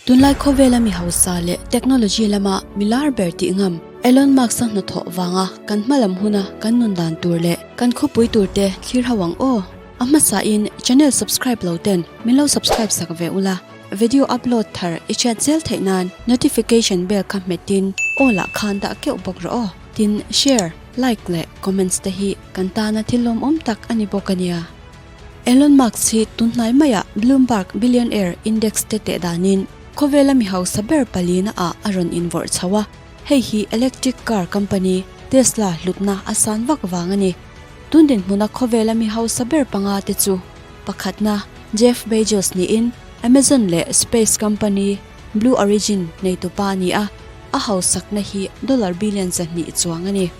Tunlai khawvela mi hausa leh technology lama mi lar ber tih ngam Elon Musk-a hnathawh vanga kan hmalam huna kan nun dan tur leh kan khawpui tur te thlir ho ang aw. A hmasain channel subscribe lo ten min lo subscribe sak ve ula, video upload thar i hriat zel theih nan notification bell kha hmetin aw lah khan dah keuh bawk rawh aw. Tin, share, like leh comments te hi kan tana thil lawmawm tak a ni bawk a nia. Elon Musk hi tunhnai maiah Bloomberg Billionaire Index te teh danin khawvela mi hausa ber palina ah a rawn invawrh chho a, hei hi electric car company Tesla hlutna a san vak vang a ni. Tun dinhmuna khawvela mi hausa ber panga te chu pakhatna Jeff Bezos niin Amazon leh space company Blue Origin neitupa a ni a, a hausakna hi dollar billion 200 chuang a ni.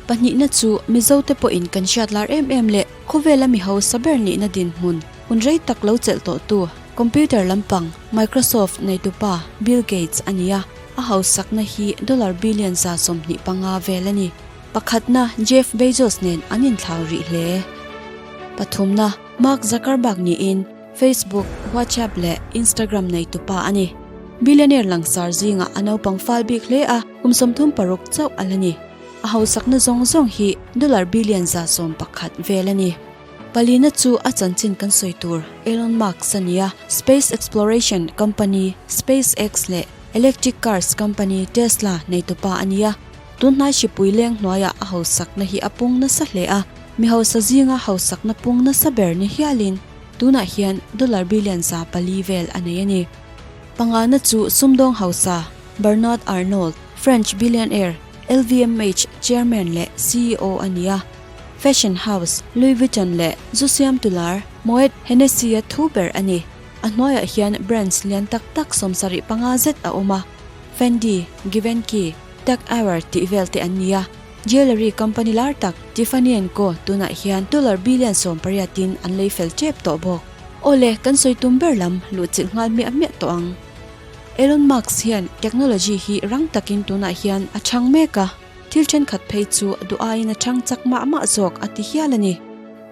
Pahnihna chu Mizote pawhin kan hriat lar em em leh khawvela mi hausa ber nihna dinhmun hun rei tak lo chelh tawhtu computer lampang Microsoft neitupa Bill Gates a ni a, a hausakna hi dollar billion 25 vel a ni. Pakhatna Jeff Bezos nen an inthlau rih hle. Pathumna Mark Zuckerberg niin Facebook, WhatsApp leh Instagram neitupa a ni. Billionaire langsar zingah a naupang fal bik hle a, kum 36 chauh a la ni. A hausakna zawng zawng hi dollar billion 111 vel a ni. Palina chu a chanchin kan sawi tur Elon Musk a ni a, space exploration company SpaceX leh electric cars company Tesla neitupa a ni a. Tunhnai hripui leng hnuaiah a hausakna hi a pung nasa hle a, mi hausa zinga hausakna pung nasa ber ni hialin tunah hian dollar billion 400 vel a nei a ni. Pangana chu sumdawng hausa Bernard Arnault, French billionaire, LVMH chairman leh CEO a ni a. Fashion house Louis Vuitton leh zu siamtu lar Moet Hennessy-a thu ber a ni. A hnuaiah hian brands lian tak tak 75 zet a awm a, Fendi, Givenchy, Tag Heuer tih vel te an ni a. Jewellery company lar tak Tiffany and Co tunah hian dollar billion 18 in an lei fel tep tawh bawk. Awle, kan sawi tum ber lam luhchilh nghal miah miah tawh ang. Elon Musk hian technology hi rang takin tunah hian a chhang mek a, thil thenkhat phei chu duh aiin a chhang chak mah mah zawk a ti hial a ni.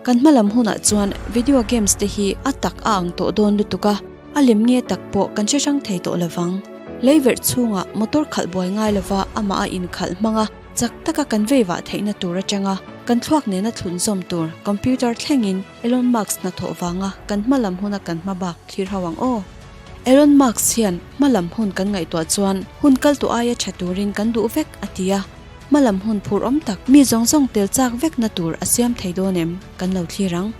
Kan hma lam hunah chuan video games te hi a tak a ang tawh dawn lutuk a, a lem nge tak pawh kan hre hrang thei tawh lovang. Leiverh chhungah motor khalh buai ngai lova amah a inkhalh hmang a, chak taka kan veivah theihna tur atanga kan thluak nena thlunzawm tur computer thlengin Elon Musk hnathawh vanga kan hma lam huna kan hma bak thlir ho ang aw. Elon Musk hian hma lam hun kan ngaihtuah chuan hun kal tu aia tha turin kan duh vek a ti a, hma lam hun phur awm tak mi zawng zawng tel chak vekna tur a siam thei dawn em kan lo thlir ang.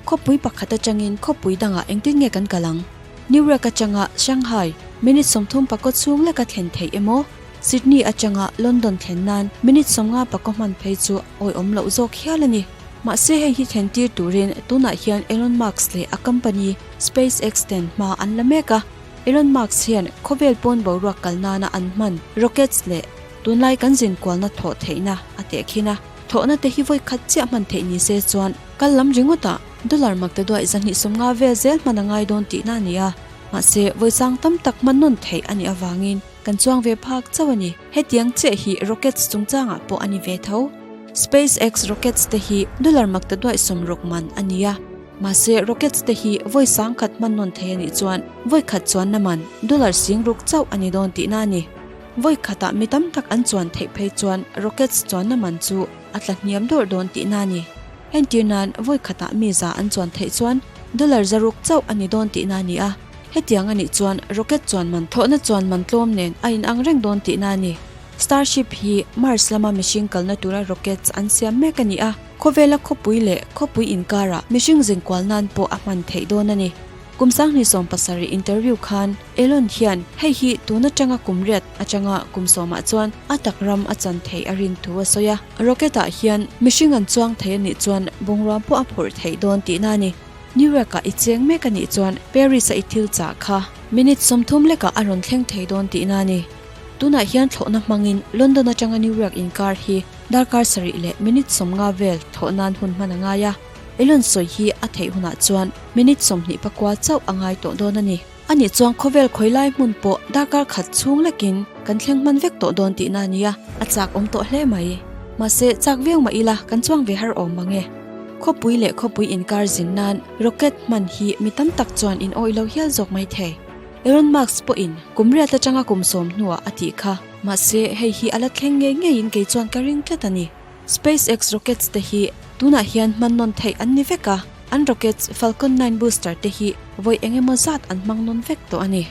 Khawpui pakhat atangin khawpui dangah engtin nge kan kal ang? New York atanga Shanghai minute 34 chhung leka thlen theih emaw? Sydney atanga London thlen nan minute 54 hman phei chu awihawm loh zawk hial a ni. Mahse hei hi thlen tir turin tunah hian Elon Musk leh a company SpaceX ten hma an la mek a. Elon Musk hian khawvel pawn boruak kal nana an hman rockets leh tunlai kan zin kualna thawh theihna a tehkhin a. Thawhna te hi vawi khat chiah hman theih ni se chuan kal lam ringawtah dollar makta duaih 250 vel zel hman a ngai dawn tihna a ni a. Mahse vawi sang tam tak hman nawn theih a nih avangin Kan chuang ve phak chauh a ni. Hetiang chiah hi rockets chungchangah pawh a ni ve tho. SpaceX rockets te hi dollar makta duaih 60 man a ni a. Mahse rockets te hi vawi 10,000 hman nawn thei a nih chuan vawi khat chuanna man dollar 60,000 chauh a ni dawn tihna a ni. Vawi khatah mi tam tak an chuan theih phei chuan rockets chuanna man chu a tla hniam dawrh dawn tihna a ni. Entir nan vawi khatah mi za an chuan theih chuan dollar 600 chauh a ni dawn tihna a ni a. Hetiang a nih chuan rocket chuan man thawhna chuan man tlawm nen a inang reng dawn tihna a ni. Starship hi Mars lama mihring kalna tura rockets an siam mek a ni a, khawvela khawpui leh khawpui inkarah mihring zinkual nan pawh a hman theih dawn a ni. Kum 2017 interview khan Elon hian hei hi tun atanga kum riat atanga kum 10 ah chuan a tak ram a chan theih a rin thu a sawi a. Rocket ah hian mihring an chuang thei a nih chuan bungrua pawh a phurh theih dawn tihna a ni. New York-ah i cheng mek a nih chuan Paris-a i thil chah kha minute 30 lekah a rawn thleng thei dawn tihna a ni. Tunah hian thlawhna hmangin London atanga New York inkar hi darkar sarih leh minute 50 vel thawh nan hun hman a ngai a. Elon sawi hi a theih hunah chuan minute 24 chauh a ngai tawh dawn a ni. A nih chuan khawvel khawi lai hmun pawh darkar khat chhung lekin kan thleng hman vek tawh dawn tihna a nia, a chak awm tawh hle mai. Mahse, chak viau mah ila kan chuang ve har awm mang e. Khawpui leh khawpui inkar zin nan rocket hman hi mi tam tak chuan in awih lo hial zawk mai thei. Elon Musk pawhin kum riat atanga kum sawm hnuah a tih kha. Mahse, hei hi a la thleng ngei ngeiin kei chuan ka ring tlat a ni. SpaceX rockets te hi tunah hian hman nawn theih an ni vek a, an rockets Falcon 9 booster te hi vawi eng emaw zat an hmang nawn vek tawh a ni.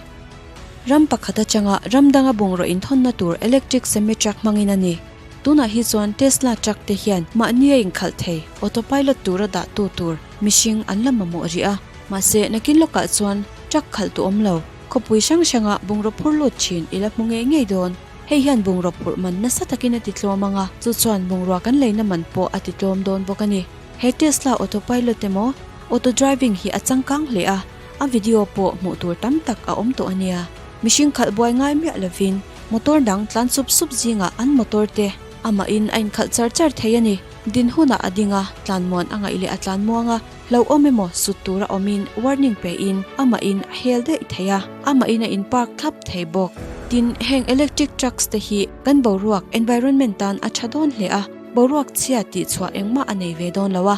Ram pakhat atanga ram danga bungraw inthawnna tur electric semi truck hmangin a ni. Tunah hi chuan Tesla truck te hian mahni a inkhalh thei, autopilot tura dahtu tur mihring an la mamawh rih a. Mahse, nakin lawkah chuan truck khalh tu awm lo, khawpui hrang hranga bungraw phur lut thin i la hmu ngei ngei dawn. Hei hian bungraw phurh man nasa takin a ti tlawm ang a, chu chuan bungrua kan leina man pawh a ti tlawm dawn bawk a ni. He Tesla autopilot emaw auto driving hi a changkang hle a, a video pawh hmuh tur tam tak a awm tawh a nia. Mihring khalh buai ngai miah lovin motor dang tlan sup sup zingah an motor te amahin a inkhalh char char thei a ni. Din hunah a ding a, tlan muan a ngaih leh a tlan muang a, hlauhawm emaw sut tura awmin warning pein amahin a hel daih thei a, amahin a in park thlap thei bawk. Tin, heng electric trucks te hi kan boruak, environment, tan a tha dawn hle a, boruak chhia tih chhuah engmah a nei ve dawn lo a.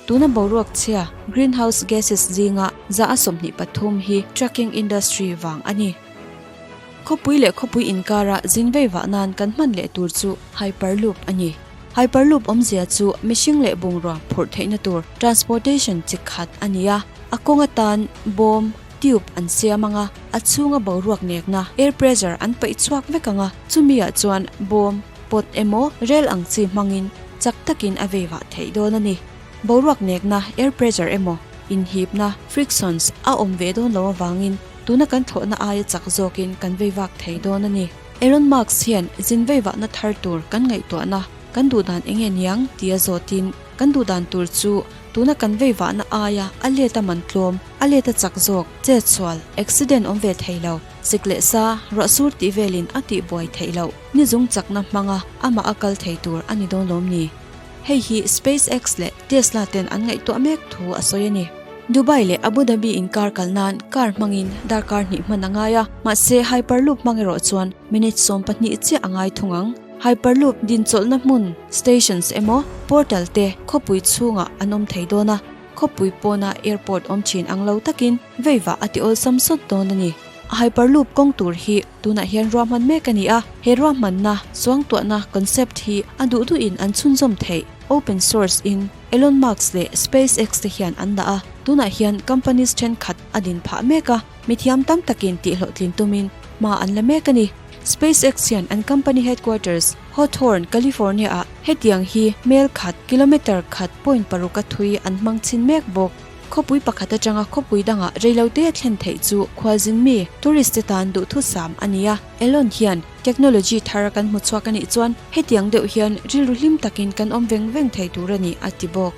Tuna boruak chhia, greenhouse gases, zinga za a 23 hi trucking industry vang a ni. Khawpui leh khawpui inkara zin vei vah nan kan hman leh tur chu Hyperloop a ni. Hyperloop awmzia chu mihring leh bungrua phurh theihna tur transportation chi khat a ni a. A kawng atan bawm, tube, an siam ang a, a chhunga boruak nekna, air pressure, an paih chhuak vek ang a, chumi ah chuan bawm, pot emaw rel ang chi hmangin chak takin a vei vah theih dawn a ni. Boruak nekna, air pressure, emaw inhipna, frictions, a awm ve dawn lo avangin tuna kan thlawhna aia chak zawkin kan vei vak thei dawn a ni. Elon Musk hian zin vei vahna thar tur kan ngaihtuahna kan duh dan enge niang tia zawtin kan duh dan tur chu tuna kan vei vahna aia a let a man tlawm, a let a chak zawk, chetsual, accident awm ve thei lo, sik leh sa, ruah sur tih velin a tih buai theih loh, ni zung chakna hmanga amah a kal thei tur a ni dawn lawm ni? Hei hi SpaceX leh Tesla ten an ngaihtuah mek thu a sawi a ni. Dubai leh Abu Dhabi inkar kal nan car hmangin darkar hnih hman a ngai a, mahse Hyperloop hmang erawh chuan minute 12 chiah a ngai thung ang. Hyperloop dinchawlhna hmun, stations, emaw portal te khawpui chhungah an awm thei dawn a, khawpui pawna airport awm thin ang lo takin veivah a ti awlsam sawt dawn a ni. Hyperloop kawng tur hi tunah hian ruahman mek a ni a, he ruahmanna suangtuahna concept hi a duh duhin an chhunzawm theih. Open source in Elon Musk leh SpaceX te hian an dah a, tunah hian companies thenkhat a din phah mek a, mithiam tam takin tihhlawhtlin tumin hma an la mek a ni. SpaceX hian an company headquarters Hawthorne, California ah hetiang hi mel khat, kilometre khat point paruk a thui an hmang chhin mek bawk. Khawpui pakhat atanga khawpui dangah reilote a thlen theih chu khualzin mi, tourist te tan duhthusam a ni a. Elon hian technology thar kan hmu chhuak a nih chuan hetiang deuh hian rilru hlim takin kan awm veng veng thei tur a ni a ti bawk.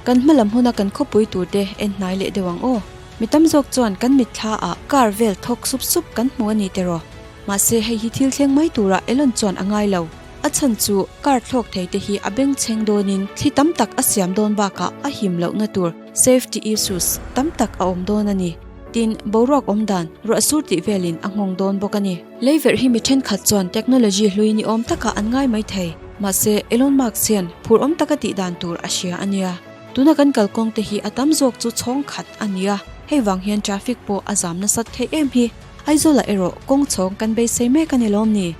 Kan hmalam huna kan khawpui turte en hnai leh deuh ang aw. Mi tam zawk chuan kan mitthla ah car vel thawk sup sup kan hmu a ni tiraw? Mahse hei hi thil thleng mai turah Elon chuan a ngai lo. A chhan chu car thlawk thei te hi a bengchheng dawnin thli tam tak a siam dawn bakah a him lohna tur safety issues tam tak a awm dawn a ni. Tin, boruak awm dan, ruah sur tih velin a nghawng dawn bawk a ni. Leiverh hi mi thenkhat chuan technology hlui ni awm takah an ngai mai thei. Mahse, Elon Musk hian phur awm taka tih dan tur a hria a nia. Tuna kan kalkawng te hi a tam zawk chu chhawng khat a ni a, hei vang hian traffic pawh a zam nasat theih em hi. Aizawlah erawh kawng chhawng kan beisei mek a ni lawm ni?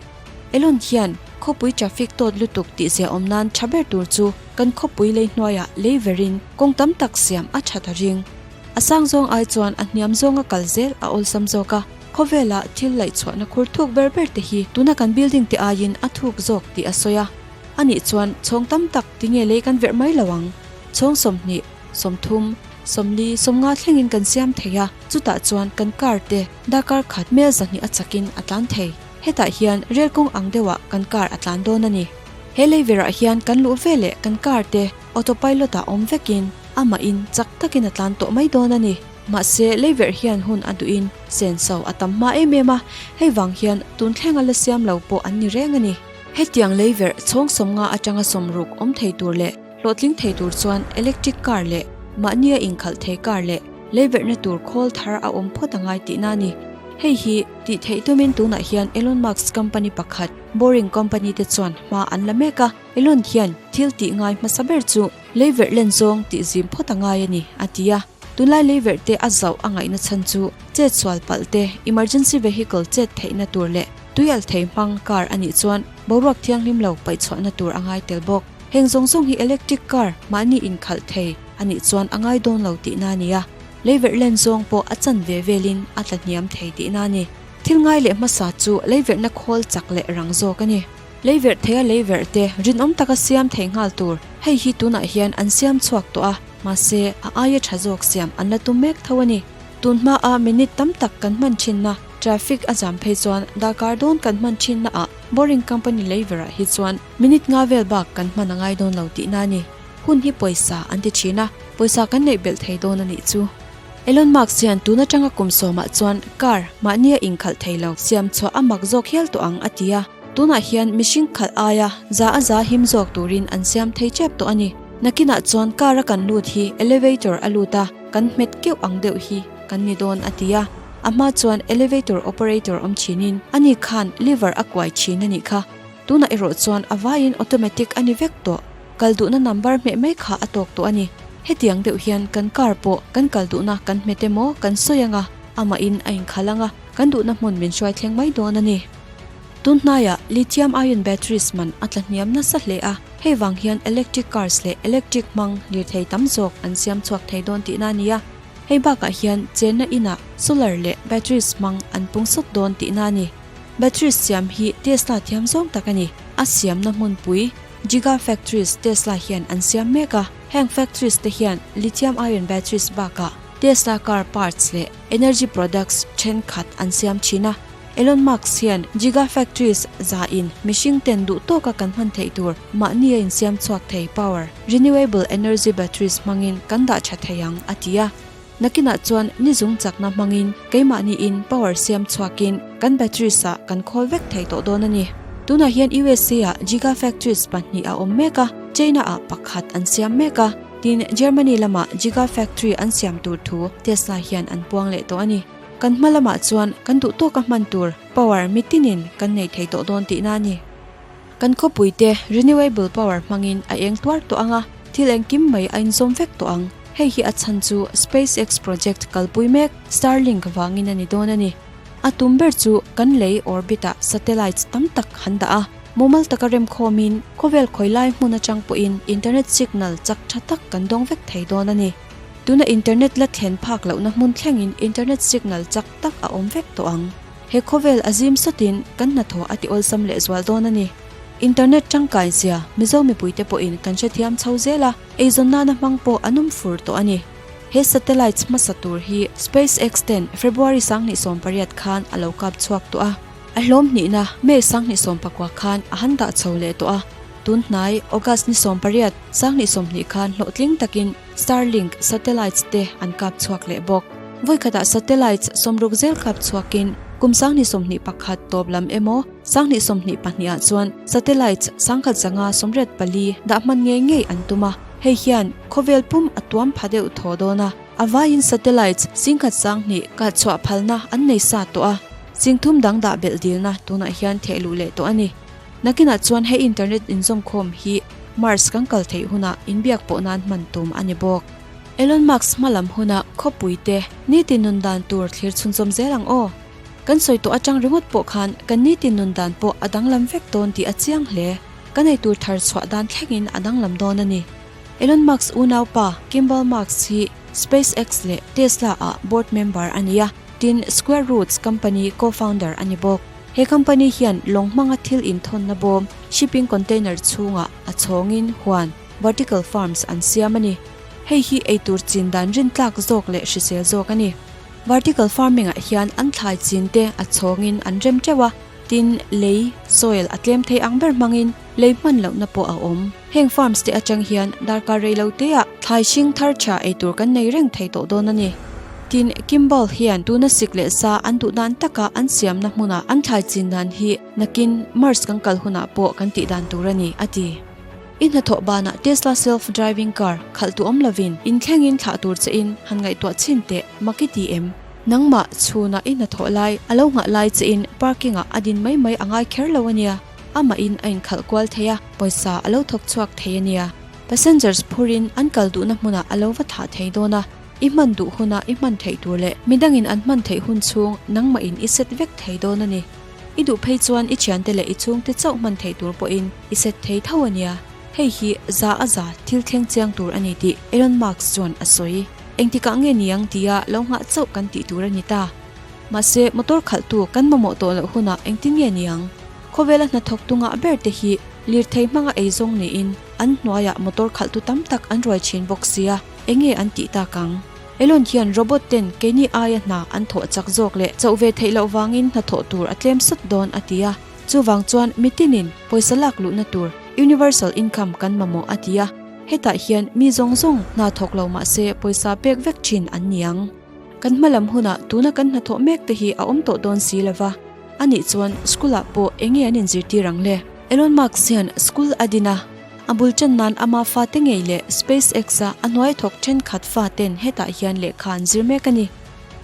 Elon hian khawpui traffic tawt lutuk tih zia awm nan tha ber tur chu kan khawpui lei hnuaiah lei verin kawng tam tak siam a that a ring. A sang zawng ai chuan a hniam zawnga kal zel a awlsam zawk a, khawvela thil laih chhuahna khur thuk ber ber te hi tuna kan building te aiin a thuk zawk tih a sawi a. Anih chuan chhawng tam tak tinge lei kan verh mai lo ang? Chhawng 20, 30, 40, 50 thlengin kan siam thei a, chutah chuan kan car te darkar khat mel 200 a chakin a tlan thei. Hetah hian rel kawng ang deuhah kan car a tlan dawn a ni. He lei verah hian kan luh veleh kan car te autopilot ah awm vekin amahin chak takin a tlan tawh mai dawn a ni. Mahse lei verh hian hun a duhin senso a tam hma em em a, hei vang hian tun thlenga la siam lo pawh an ni reng a ni. Hetiang lei verh chhawng 50 atanga 60 awm thei tur leh hlawhtling thei tur chuan electric car leh mahnia inkhalh thei car leh lei verhna tur khawl thar a awm phawt a ngai tihna a ni. Hei hi tih theih tumin tunah hian Elon Musk company pakhat Boring Company te chuan hma an la mek a, Elon hian thil tih ngai hmasa ber chu lei verh len zawng tih zim phawt a ngai a ni, a ti a. Tunlai leiverh te a zauh a ngaihna chhan chu chet sual palh te, emergency vehicle chet theihna tur leh tui alh thei hmang car a nih chuan boruak thianghlim lo paih chhuahna tur a ngai tel bawk. Heng zawng zawng hi electric car mahni inkhalh thei a nih chuan a ngai dawn lo tihna a ni a, leiverh len zawng pawh a chan ve velin a tla hniam thei tihna a ni. Thil ngai leh hmasa chu leiverhna khawl chak leh rang zawk a ni. Leiverh theia leiverh te rinawm taka siam thei nghal tur hei hi tunah hian an siam chhuak tawh a, mahse a aia tha zawk siam an la tum mek tho a ni. Tun hmaa minute tam tak kan hman thinna traffic a zam phei chuan darkar dawn kan hman thinna ah boring company leiverh ah hi chuan minute nga vel bak kan hman a ngai dawn lo tihna a ni. Hun hi pawisa an ti thin a, pawisa kan neih belh thei dawn a nih chu. Elon Musk hian tun atanga kum sawmah chuan car mahnia inkhalh thei lo siam chhuah a mak zawk hial tawh ang a ti a, tunah hian mihring khalh aia za a za him zawk turin an siam thei tep tawh a ni. Nakinah chuan car a kan lut hi elevator a lut a, kan hmet keuh ang deuh hi kan ni dawn a ti a, a hma chuan elevator operator awm thinin ani khan lever a kuai thin a nih kha. Tunah erawh chuan a vaiin automatic a ni vek tawh. Kal duhna number hmeh mai kha a tawk tawh a ni. Hetiang deuh hian kan car pawh kan kal duhna kan hmet emaw kan sawi anga, amahin a inkhal anga, kan duhna hmun min hruai thleng mai dawn a ni. Tun hnaiah lithium ion batteries man a tla hniam nasa hle a, hei vang hian electric cars leh electric hmang lirthei tam zawk an siam chhuak thei dawn tihna a ni a. Hei bakah hian chenna inah solar leh batteries hmang an pung sawt dawn tihna a ni. Batteries siam hi Tesla thiam zawng tak a ni. A siamna hmunpui Giga Factories Tesla hian an siam mek a, heng factories te hian lithium ion batteries bakah Tesla car parts leh energy products thenkhat an siam thin a. Elon Musk hian Giga Factories za in mihring ten duh tawka kan hman theih tur mahni a insiam chhuak thei power renewable energy batteries hmangin kan dah tha thei ang a ti a. Nakinah chuan ni zung chakna hmangin keimahniin power siam chhuakin kan batteries ah kan khawl vek thei tawh dawn a ni. Tunah hian USA ah gigafactories pahnih a awm mek a, China ah pakhat an siam mek a, tin Germany lamah gigafactory an siam tur thu Tesla hian an puang leh tawh a ni. Kan hma lamah chuan kan duh tawka hman tur power mitinin kan nei thei tawh dawn tihna a ni. Kan khawpui te renewable power hmangin a eng tuar tawh ang a, thil engkim mai a inzawm vek tawh ang. Hei hi a chhan chu SpaceX project kalpui mek Starlink vangin a ni dawn a ni. A tum ber chu kan lei orbit-ah satellites tam tak han dah a, mumal taka remkhawmin khawvel khawi lai hmun atang pawhin internet signal chak tha tak kan dawng vek thei dawn a ni. Tuna internet la thlen phak lohna hmun thlengin internet signal chak tak a awm vek tawh ang. He khawvel a zim sawtin kan hnathawh a ti awlsam lehzual dawn a ni. Internet tangkai zia Mizo mipuite pawhin kan hrethiam chho zel a, eizawn nana hmang pawh an awm fur tawh a ni. He satellites hmasa tur hi SpaceX ten February 2018 khan a lo kap chhuak tawh a. A hlawm hnihna May 2019 khan a han dah chho leh tawh a. Tun hnai August ni 18, 2020 khan hlawhtling takin Starlink satellites te an kap chhuak leh bawk. Vawikhatah satellites sawmruk zel kap chhuakin kum 2021 tawp lam emaw 2022 ah chuan satellites 1184 dah hman ngei ngei an tum a, hei hian khawvel pum a tuam pha deuh thaw dawn a. A vaiin satellites 10,002 kah chhuah phalna an nei sa tawh a, singthum dang dah belh dilna tunah hian theh luh leh tawh a ni. Nakinah chuan he internet inzawmkhawm hi Mars kan kal theih hunah inbiak pawh nan hman tum a ni bawk. Elon Musk hma lam huna khawpui te nitin nun dan tur thlir chhunzawm zel ang aw. Kan sawi tawh atang ringawt pawh khan kan nitin nun dan pawh a danglam vek dawn tih a chiang hle. Kan eitur thar chhuah dan thlengin a danglam dawn a ni. Elon Musk unaupa Kimbal Musk hi SpaceX leh Tesla ah board member a ni a, tin Square Roots company co-founder a ni bawk. He company hian lawng hmanga thil inthawnna bawm, shipping container, chhungah a chhawngin huan, vertical farms, an siam a ni. Hei hi eitur chin dan rintlak zawk leh hrisel zawk a ni. Vertical farming ah hian an thlai chin te a chhawngin an rem teuh a, tin lei, soil, a tlem thei ang ber hmangin lei hman lohna pawh a awm. Heng farms te atang hian darkar rei lo te ah thlai hring thar tha eitur kan nei reng thei tawh dawn a ni. Tin, Kimball hian tuna sik leh sa an duh dan taka an siamna hmuna an thlai chin dan hi nakin Mars kan kal hunah pawh kan tih dan tur a ni, a ti. I hnathawh banah Tesla self-driving car khalh tu awm lovin inthlengin thlah tur che in han ngaihtuah chhin teh mak i ti em? Nangmah chhunah i hnathawh lai a lo nghah lai che in parking ah a din mai mai a ngai kher lo a nia. Amahin a inkhalh kual thei a, pawisa a lo thawk chhuak thei a nia. Passengers phurin an kal duhna hmunah a lo va thah thei dawn a. I hman duh huna i hman theih tur leh midangin an hman theih hun chhung nangmahin i set vek thei dawn a ni. I duh phei chuan i thiante leh i chhungte chauh hman theih tur pawhin i set thei tho a nia. Hei hi za a za thil thleng chiang tur a ni tih Elon Musk chuan a sawi. Engtikah nge niang tia lo nghah chauh kan tih tur a ni ta. Mahse, motor khalhtu kan mamawh tawh loh hunah engtin nge niang? Khawvela hnathawk tu ngah ber te hi lirthei hmanga eizawng niin an hnuaiah motor khalhtu tam tak an ruai thin bawk sia, enge an tih tak ang? Elon hian robot ten keini aia hna an thawh chak zawk leh chauh ve theih loh vangin hnathawh tur a tlem sawt dawn a ti a, chuvang chuan mitinin pawisa lak luhna tur universal income kan mamawh a ti a, hetah hian mi zawng zawng hna thawk lo mahse pawisa pek vek thin an niang. Kan hmalam hunah tuna kan hnathawh mek te hi a awm tawh dawn si lova, a nih chuan school ah pawh enge an inzirtir ang le? Elon Musk hian school a din a, a bul tan nan ama fate ngei leh SpaceX a a hnuai thawk thenkhat faten hetah hian lehkha an zir mek a ni.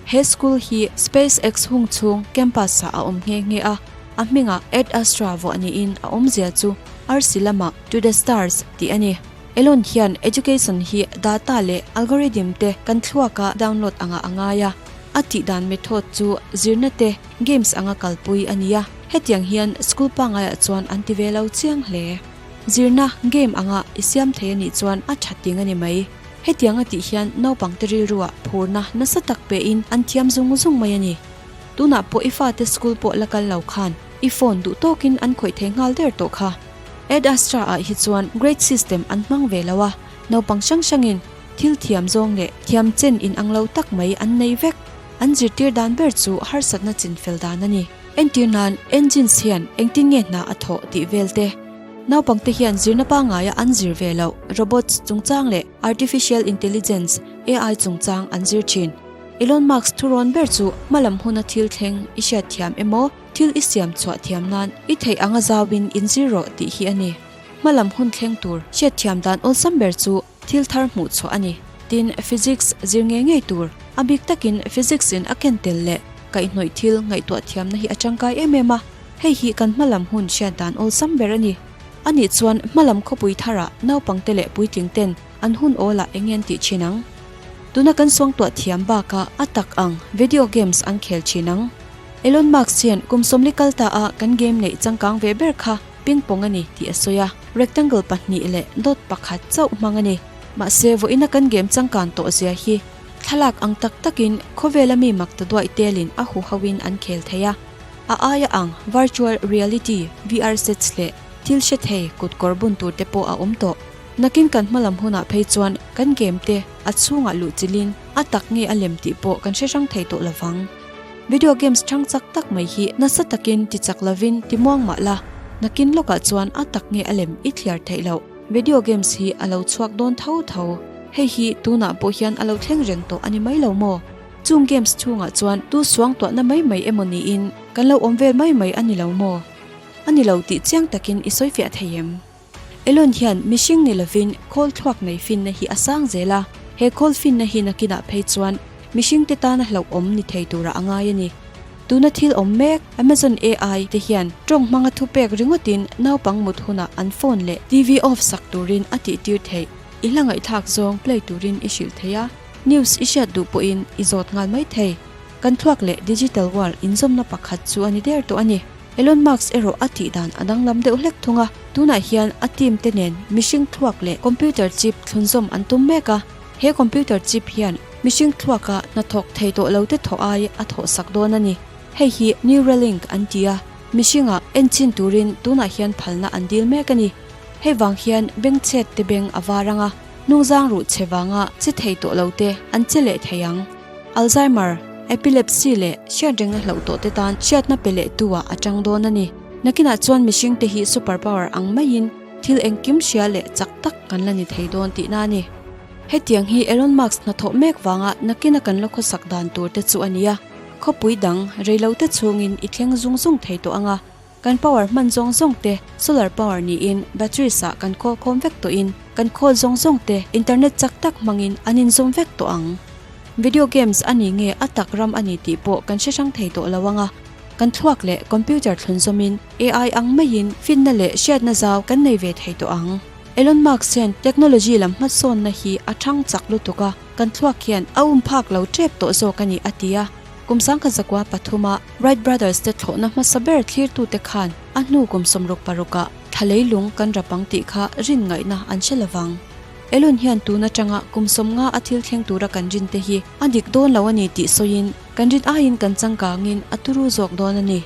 He school hi SpaceX hung chhung campus ah a awm nghe nghe a, a hmingah Ad Astra vuah niin a awmzia chu arsi lamah To the Stars tih a ni. Elon hian education hi data leh algorithm te kan thluaka download anga a ngai a, a tih dan method chu zirna te games anga kalpui a ni a, hetiang hian school pangaiah chuan an ti ve lo chiang hle. Zirna game anga i siam thei a nih chuan a tha ting a ni mai. Hetiang a tih hian naupangte rilruah phurna nasa tak pein an thiam zung zung mai a ni. Tunah pawh i fate school pawh la kal lo khan i phone duh tawkin an khawih thei nghal der tawh kha. Ad Astra ah hi chuan grade system an hmang ve lo a, naupang hrang hrangin thil thiam zawng leh thiam chen in ang lo tak mai an nei vek. An zirtir dan ber chu harsatna chin fel dan a ni. Entir nan engines hian engtin nge hna a thawh tih vel te. Naupang te hian zirna pangaia an zir ve loh robots chungchang leh artificial intelligence, AI, chungchang an zir thin. Elon Musk thurawn ber chu hmalam huna thil thleng i hriatthiam emaw, Thil i siam chhuah thiam nan i theih anga zauin inzir rawh tih hi a ni. Hmalam hun thleng tur hriatthiam dan awlsam ber chu thil thar hmuh chhuah a ni. Tin, physics zir ngei ngei tur, a bik takin physics in a ken tel leh kaihhnawih thil ngaihtuah thiamna hi a tangkai em em a, hei hi kan hmalam hun hriat dan awlsam ber a ni. Anih chuan hmalam khawpui tharah naupangte leh puitling ten an hun awlah eng nge an tih thin ang? Tuna kan suangtuah thiam bakah a tak ang video games an khel thin ang. Elon Musk hian kum 40 kal ta a kan game neih changkang ve ber kha ping pong a ni tih a sawi a, rectangle pahnih leh dot pakhat chauh hmang a ni. Mahse vawiina kan game changkan tawh zia hi thlalak ang tak takin khawvela mi mak ta duaih telin a huhoin an khel thei a. A aia ang virtual reality, VR, sets leh thil hre thei kut kawr bun tur te pawh a awm tawh. Nakin kan hmalam hunah phei chuan kan game te a chhungah luh chilhin a tak nge a lem tih pawh kan hre hrang thei tawh lovang. Video games chang chak tak mai hi nasa takin ti chak lovin ti muang mah la, nakin lawkah chuan a tak nge a lem i thliar theih loh. Video games hi a lo chhuak dawn tho tho. Hei hi tunah pawh hian a lo thleng reng tawh a ni mai lo maw? Chung games chhungah chuan tu suang tuahna mai mai emaw niin kan lo awm vel mai mai a ni lo maw? A ni lo tih chiang takin i sawifiah thei em? Elon hian mihring ni lovin khawl thluak nei finna hi a sang zel a, he khawl finna hi nakinah phei chuan mihringte tana hlauhawm ni thei tura a ngai a ni. Tuna thil awm mek Amazon AI te hian tawng hmanga thupek ringawtin naupang mut hunah an phone leh TV off sak turin a tihtir theih. I hla ngaihthlak zawng play turin i hrilh thei a, news i hriat duh pawhin i zawt nghal mai thei. Kan thluak leh digital world inzawmna pakhat chu a ni der tawh a ni. Elon Musk erawh a tih dan a danglam deuh hlek thung a, tunah hian a team te nen mihring thluak leh computer chip thlunzawm an tum mek a, he computer chip hian mihring thluaka hnathawk thei tawh lo te thawh ai a thawh sak dawn a ni. Hei hi Neuralink an ti a, mihringa enchin turin tunah hian phalna an dil mek a ni. Hei vang hian bengchhet te beng a var ang a, hnungzang ruh chhe vanga che thei tawh lo te an che leh thei ang. Alzheimer, epilepsy leh hriatrengna hlauh tawh te tan hriatna pe leh tu ah a tang dawn a ni. Nakinah chuan mihring te hi super power ang maiin thil engkim hria leh chak tak kan la ni thei dawn tihna a ni. Hetiang hi Elon Musk hnathawh mek vanga nakina kan la khawsak dan tur te chu a ni a, khawpui dang reilo te chhungin i thleng zung zung thei tawh ang a, kan power hman zawng zawng te solar power niin batteries ah kan khawl khawm vek tawhin kan khawl zawng zawng te internet chak tak hmangin an inzawm vek tawh ang. Video games a ni nge a tak ram a ni tih pawh kan hre hrang thei tawh lo ang a, kan thluak leh computer thlunzawmin AI ang maiin finna leh hriatna zau kan nei ve thei tawh ang. Elon Musk hian technology lam hmasawnna hi a thang chak lutuk a. kan thluak hian a um phak lo tep tawh zawk a ni a ti a. Kum 1903 a Wright Brothers te thlawhna hmasa ber thlirtute khan a hnu kum 66 ah thla leilung kan rap ang tih kha rin ngaihna an hre lovang. Elon hian tun atanga kum 50 a thil thleng tura kan rin te hi a dik dawn lo a ni tih sawiin kan rin aiin kan changkangin a turu zawk dawn a ni.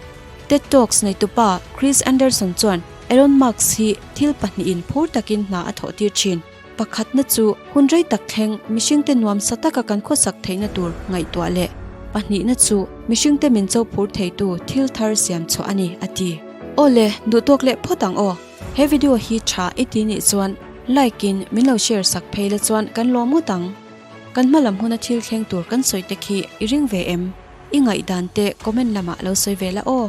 TED Talks neitupa Chris Anderson chuan Elon Musk hi thil pahnihin phur takin hna a thawh tir thin. Pakhatna chu hun rei tak thleng mihringte nuamsa taka kan khawsak theihna tur ngaihtuah leh pahnihna chu mihringte min cho phur theitu thil thar siam chhuah a ni, a ti. Aw le, duhtawk leh phawt ang aw. He video hi tha i ti nih chuan like in min lo share sak phei la chuan kan lawm ngawt ang. Kan hma lam huna thil thleng tur kan sawi te khi i ring ve em? I ngaihdan te comment lamah lo sawi ve la aw.